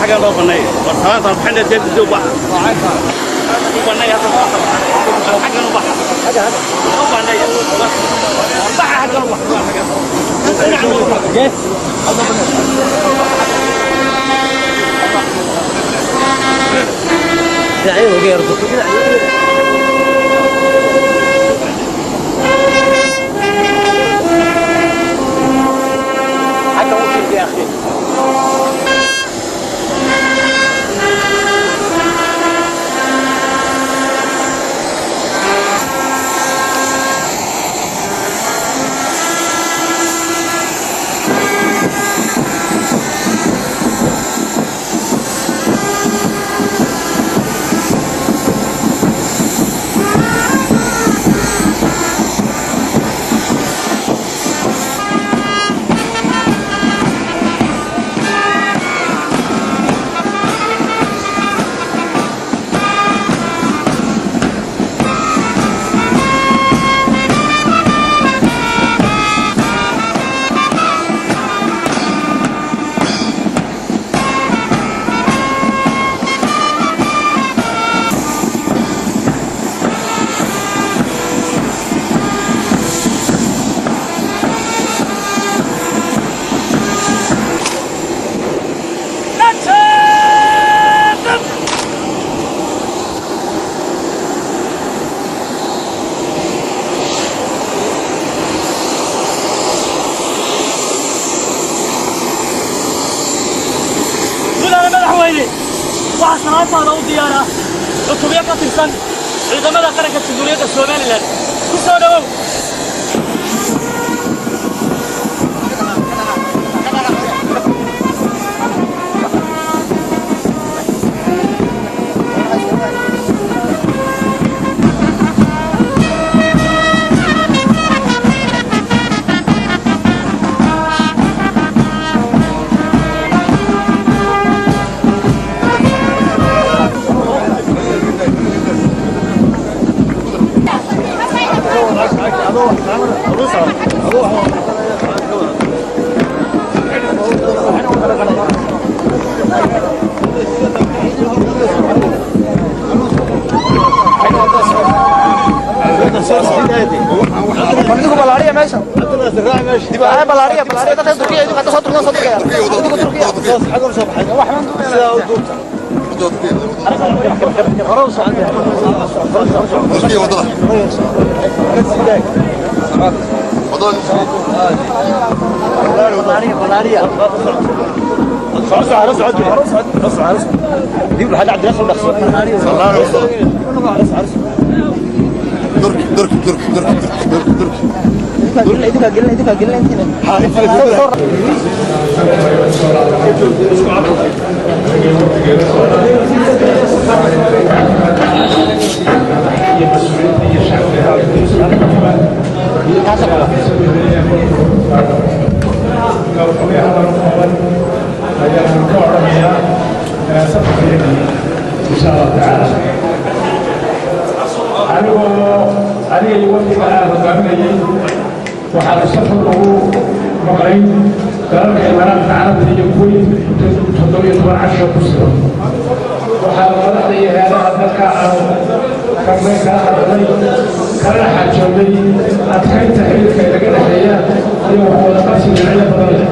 Xagga loo baneeyo war salaanta bixinta dee dib baxa u baneeyo xagga u baxa u baneeyo baxa xagga u baxa dhinaca Dhinacyo uga yardo. Xagga u fiirdi akhi. Mudane madaxweyne, waxaa salaantaada u diyaara cutubyo ka tirsan ciidamada qaranka Jamhuuriyadda Somaliland. Ku soo dhowow. Idinku ballaariya meesha. Ballaariya, ballaariya dadka Turkiya, idinku hadda soo turkiya, soo turkiya. Idinku Turkiya. تركيا وضح وضح. Ballaariya, ballaariya. تركي تركي تركي تركي تركي تركي. Idinka gelin, idinka gelin intiina. Ayaan ka odhanayaa safarkeedii insha Allah tacaala. Anigoo aniga iyo wafdiga aan hogaaminayay waxaanu safar ugu maqlay dalalka Imaaraadka Carabta iyo Kuwait 17 casho ku sugan. Waxaanu madaxda iyo hay-adaha dalka aanu karnay kala hadalnay kalana xaajoodnay adkaynta xiriirka inaga dhexeeya iyo wax wada qabsi dhinacyo badan leh.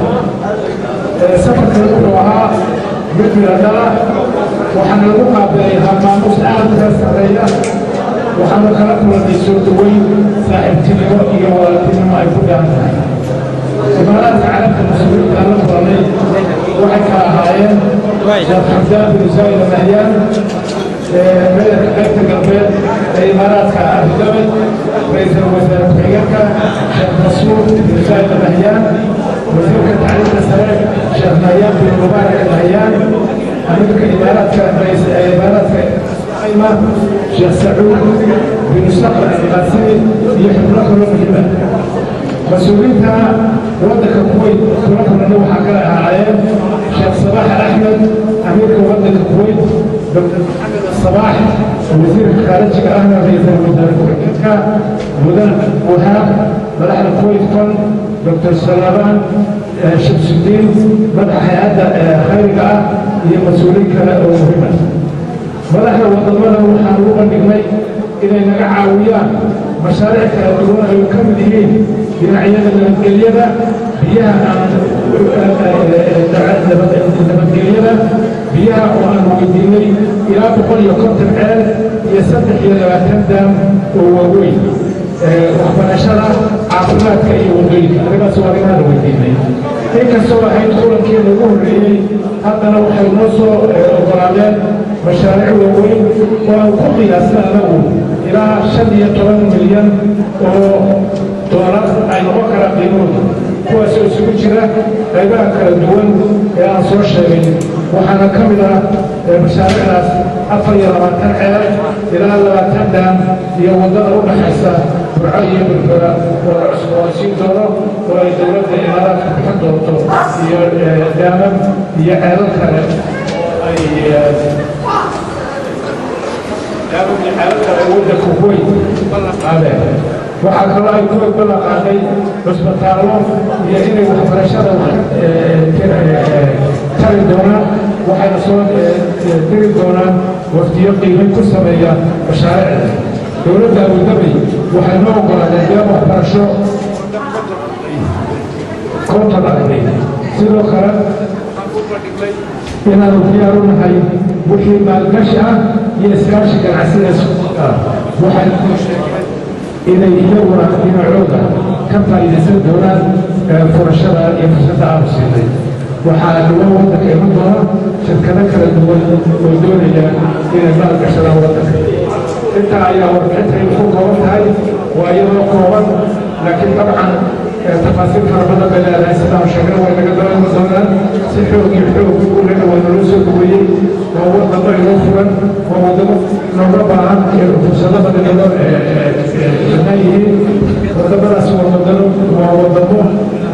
Safarkan wuxuu ahaa mid miradhala. Waxaana lagu qaabilay habmaamuus aad u heer sarreeya. Waxaanu kala kulannay soo dhaweyn saaxiibtinimo iyo walaaltinimo ay ku dheehan tahay. Imaaraadka Carabta mas-uuliyiinta aan la kulannay waxay kala ahaayeen Sheekh Xamdaan bin Zayd Al Nahyaan, mayorka qaybta galbeed ee Imaaraadka Abu Dhabi, ra-iisul wasaare ku-xigeenka Sheekh Mansuur bin Zayd Al Nahyaan, wasiirka tacliinta sare Sheekh Nahyaan bin Mubaarak Al Nahyaan, amiirka Imaaraadka Imaaraadka Ayma Sheekh Sacuud bin Saqr Alqaasimi iyo xubno kaloo muhiim ah. Mas-uuliyiinta waddanka Kuwait kula kulannay waxaa kale ahaayeen Sheekh Sabax Al Axmed, amiirka waddanka Kuwait, Dr. Maxamed Asabaax, wasiirka khaarijiga ahna ra-iisul wasaare ku-xigeenka, Mudan Wahaab, madaxda Kuwait Fund, Dr. Salabaan Shamsudiin, madaxa hay-adda khayriga ah, iyo mas-uuliin kale oo muhiima. Madaxda waddamada waxaan ugu bandhignay inay naga caawiyaan mashaariic kala duwan ay ka mid yihiin dhinacyada nabadgelyada biyaha, nabadgelyada biyaha oo aan weydiinay ilaa 150 ceel iyo 23 daam oo waaweyn, waxbarashada, caafimaadka iyo waddooyinka. Arrimaas waa arrimaha la weydiinay. Inkastoo ahayd kulankeena ugu horreeyey, haddana waxay noo soo oggolaadeen mashaariic waaweyn oo aan ku qiyaasna anagu ilaa 15 milyan oo doolar ay noqon karaan qiimahooda, kuwaas oo isugu jira qaybaha kala duwan ee aan soo sheegay. Waxaana ka mid ah mashaariicdaas 24 ceel ilaa 20 daam iyo waddada u dhaxaysa Burco iyo Berbera oo la cusboonaysiin doono oo ay dowladda Imaaraadka bixin doonto, iyo daamam iyo ceelal kale oo ay daamam iyo ceelal kale ay waddanka Kuwait ballan qaadeen. Waxaa kaloo ay Kuwait ballan qaaday cusbitaallo iyo inay waxbarashada wax tari doonaan, waxayna soo diri doonaan wafdiyo qiimayn ku sameeya mashaariicda. Dowladda Abu Dhabi waxay noo oggolaadeen deeq waxbarasho 50 arday. Sidoo kale inaanu diyaar u nahay wixii maalgashi ah iyo iskaashi ganacsiga ah. Waxay noo sheegeen inay iyaguna dhinacooda ka faa'iidaysan doonaan furashada iyo fursadda aanu siinay. Waxaa dhawaan waddanka iman doona shirkado kala duwan oo doonaya inay maalgashadaan waddanka. Intaa ayaa warbixintaydu ku kooban tahay. Waa iyadoo kooban, laakiin dabcan tafaasiil fara badan bay leedahay. Sidaan sheegna, way naga daran doonaan. Si xoog iyo xoog u lena waa naloo soo dhaweeyey. Waa wadamo inoo furan, waa wadamo nooga baahan, fursado badan inoo bannaan yihiin. Wadamadaas waa wadamo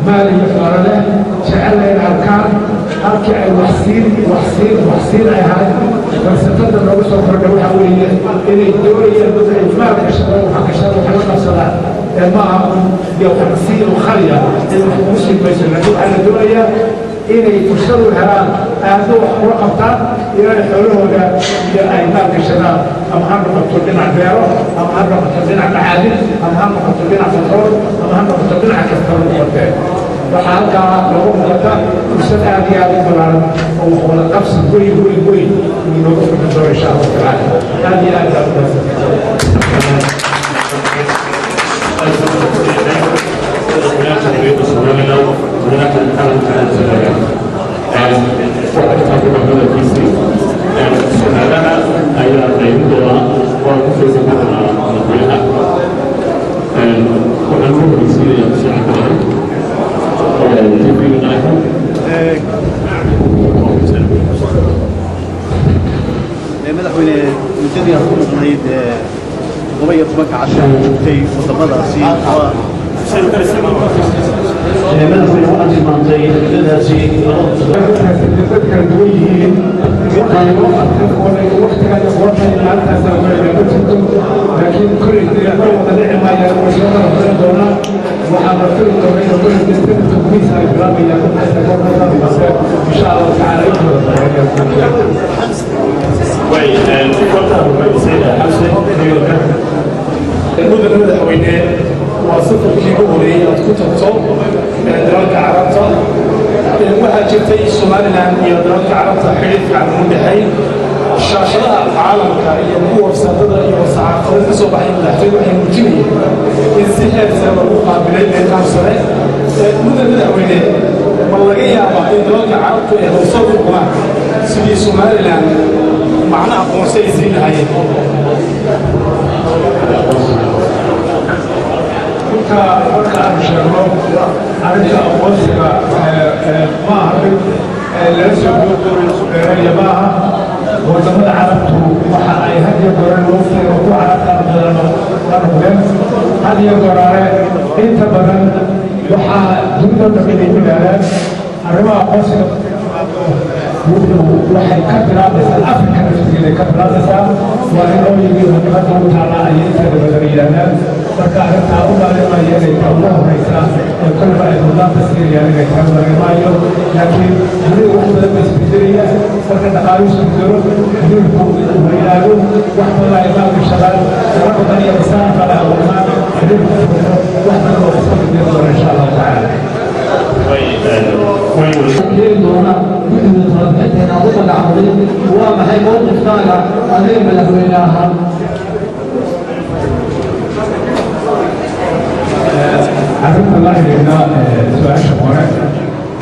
maal iyo xoolo leh, jecel in arkaan halkii ay waxsiin, waxsiin, waxsiin ay ahayd. Falsafada noogu soo kordhay waxaa weeye inay doonayaan dadka ay maal gashadaan, wax gashadaan, wax la qabsadaan. Ee ma aha dee waxsiin oo khaliya in wax kugu siin mayso, laakiin waxaa la doonayaa inay fursad u helaan aadno wax kula qabtaan, inay xoolahooda iyo ay maal gashadaan, ama ha noqoto dhinac beero, ama ha noqoto dhinac macaadin, ama ha noqoto dhinac batrool, ama ha noqoto dhinac kastaba noqotee. Waxaa halkaa looga muuqata fursad aad iyo aad u ballaaran oo wax wada qabsi weyn, weyn, weyn uu inooga furmi doono, insha Allahu tacaala. Aad iyo aad baa u mahadsantahay. Madaxweynaha Jamhuuriyadda Somaliland, Mudane Maxamed Maxamed Salaya, waxaa intaa ku hadalkiisii su-aalaha ayaa qaybin doonaa oo ku faysan doonaa madaxweynaha. Waxaan ugu horeysiinayaa Xuseen Cabdilaahi oo TV-ga qaranka. Madaxweyne, muddadii aad ku maqnayd 17-ka casho aad joogtay waddamadaasi waa madaxweyne, waxaad tilmaantay muddadaasi laba dad kala duwan yihiin. Waqtigan goorta maalintaas ma jirto, laakiin kolley dee mar wada dhici maayaan, way soo kala horan doonaan. Waxaa la fili doonaa in kolley dee sanadka gudihiisa ay bilaabayaan markaas goorta, insha Allahu tacaala, intooda badan. Way horta Xamse. Mudane madaxweyne, waa safarkii ugu horeeyey aad ku tagto dalalka Carabta. Waxaa jirtay Somaliland iyo dalalka Carabta xidhiir fiican ugu dhexeey. Shaashadaha caalamka iyo kuwa websaatada iyo saxaafada ka soo baxay madaxtooyada waxay muujinayeen in si heer sare lagu qaabilay meeqaam sare. Mudane madaxweyne, ma laga yaabaa in dalalka Carabtu ay howsad u qabaan sidii Somaliland macna aqoonsi ay siin lahaayeen? Marka aanu sheegno arrinta aqoonsiga, ma aha mid lala soo dheereeya, ma aha. Wadamada Carabtu waxa ay had iyo goore loo fiiro ku carabta badan la noqdeen had iyo goraare. Inta badan waxaa dunida dhan inay yidhaahdaan arrimaha aqoonsiga wuxuu waxay ka bilaabaysaa Afrika naftigeeda. bay ka bilaabmaysaa. Waa in loo yimi muhiimadda u taallaa ayay inteeda badan yidhaahdaan. Marka arrintaa u maalimaya inay taa ugu horeysa ee kolba ay mudnaanta siinayaan inay tahay maalimaayo, laakiin dunida wax badan ba isbedelaya. Marka dhaqaaluhu isbedelo, xiriirku weynaado, wax badan ay maalgashadaan, dala badan iyo masaafo kale abuurmaan, xiriirku furmo, wax badan oo iska bedeli doona insha Allahu tacaala. Keeni doona guddida talabixinteena aad u magacawday, waa maxay mowqifkaaga adiga madaxweyne ahaan? Arrinta la xidhiidha su-aasha hore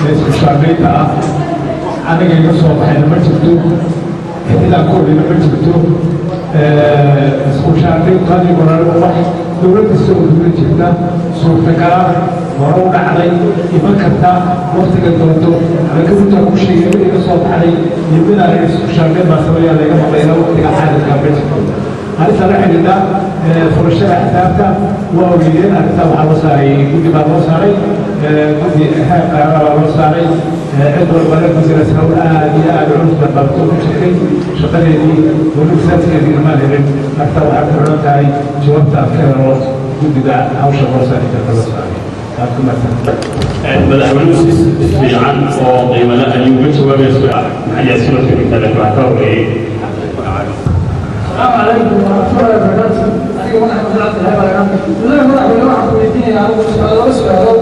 ee isku shaandhaynta ah, aniga iga soo baxayna ma jirto, cidaan ku odhina ma jirto. Isku shaandhayntu hadii hore wax dowladda soo dowlad jirta suurtagala hore u dhacday, iman karta waqtiga doonto. Laakiin runtaa ku sheegay, mid iga soo baxday iyo mid aan isku shaandhayn baa sameeya laga maqlayna waqtiga xaadirka ma jirto. Arrinta la xidhiidha furashada xisaabta waa ogeydeen. Arrinta waxaa loo saaray guddi baa loo saaray, guddi heer qaran baa loo saaray. Cid walbana guddigaas hawl aad iyo aad culus bay qabto ku jirtay shaqadeedii, weli saaskeediina maan helin. Arrinta waxay ku xidhan tahay jawaabta aad ka helo guddiga hawsha loo saaray dalka loo saaray. Aad ku mahadsantahay. Madaxweynuhu si fiican oo qiimo leh ayuu uga jawaabaya su-aal maxay yaasiin oo kale waxaa ka horreeyey. السلام عليكم ورحمة الله وبركاته. أنا محمد عبد الله بن الله مدحوينه waxaan ku weydiinayaa anigu su'aalo, laba su'aalood.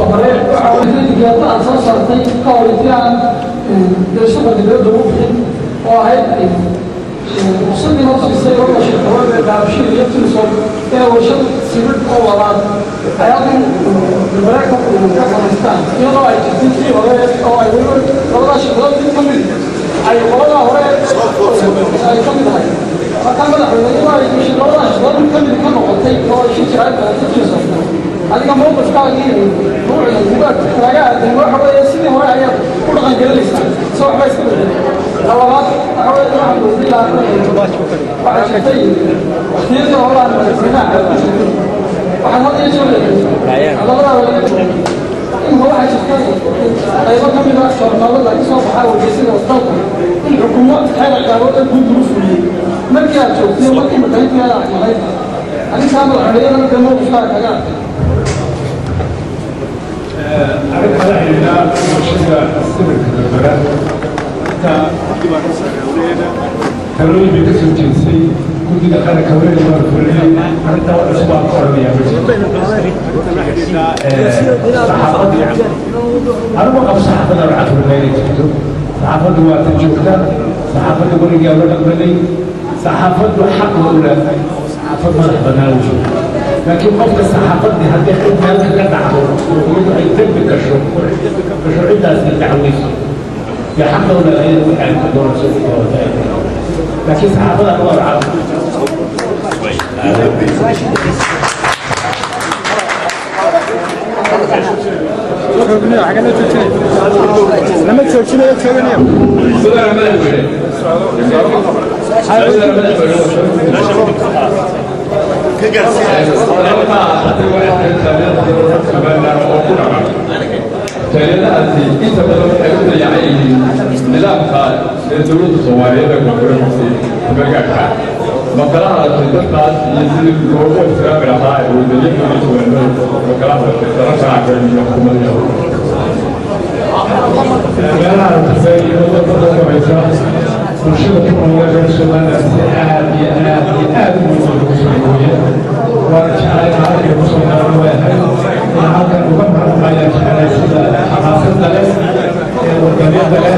Hore waxaa weydiinaya aan soo saartay ka hor intii aan dee safarka dibadda ugu bixin, oo ahayd ruqsadii loo siisay labada shirkadood ee Dahabshiil iyo Telesom inay warshad sibidh oo wadaan ay halkan Berbera ka samaystaan, iyadoo ay jirtay tii hore oo ay weliba labadaa shirkadood mid ka mid ay qoladaa hore ay ka mid ahay. Markaa madaxweyne, iyadoo ay labadaa shirkadood mid ka mid ka noqotay oo ay shir jiraay Telesom, adiga mowqifkaagii ruucda kaaga aadan waxa weeye sidii hore ayaad ku dhaqan gelinaysaa se waxba iska bedelay? Ta labaad waxa weeye waxaan weydiin lahaa, waxaa jirtay waqtiyadii hore aan madaxweynaha ku jirtay, waxaad had iyo jeer hadalladaada laga imika waxaa jirta qaybo ka mid a joornaalada ka soo baxaa wargeysyada dalka in xukumo xeer ciqaabood ee guud lagu fuliyey markii aad joogtay, markii makayntii aad maqayd. Arrintaa madaxweyneyadana dee mowqifkaaga kaga arkay. Arrinta la xidhiidha warshada sibirka Berbera, inta talooyin bay ka soo jeedisay guddiga qaranka weli waa fulinay. Arrintaa wax cusub aan ka odhanayaa ma jirto. Saxaafadda anigu qabo, saxaafadda lacag rumeynay jirto, saxaafaddu waa ta joogta, saxaafadda weligaa la dhaqmanay, saxaafaddu xaq waa u leedahay saxaafad madax bannaan u joogto. Laakiin qofka saxaafaddii haddii cid meel kaga dhacdo oo iyadu ay dembi gasho oo cid dembi ka gasho, ciddaasi dacweyso, dee xaqa u leedahay iyada wixii ay ka doonayso ku doonata ay tahay. Laakiin saxaafadda anigu waa lacag. Lama joojinayo, jooganayo. Jaaliyadahaasi inta badan waxay u dayacan yihiin nidaamka ee dowladda Soomaaliyeed ee koonfureed magaarka. Ma kala hadashay dadkaas iyo sidii loogu ixtiraami lahaa ee wadanyada iyo jawaanada? Ma kala hadashay dalalka iyo xukuumadda meelaha tagtay iyo wadada kacaysa bulshada ku nool reer Somaliland si aad iyo aad iyo aad u weyn ugu soo dhaweeyeen. Waana jeclay maalinka ku soo dhaaway way ahayd in halkan uga mahadnaqayaan jeclay sida xamaasadda leh ee wadaniyadda leh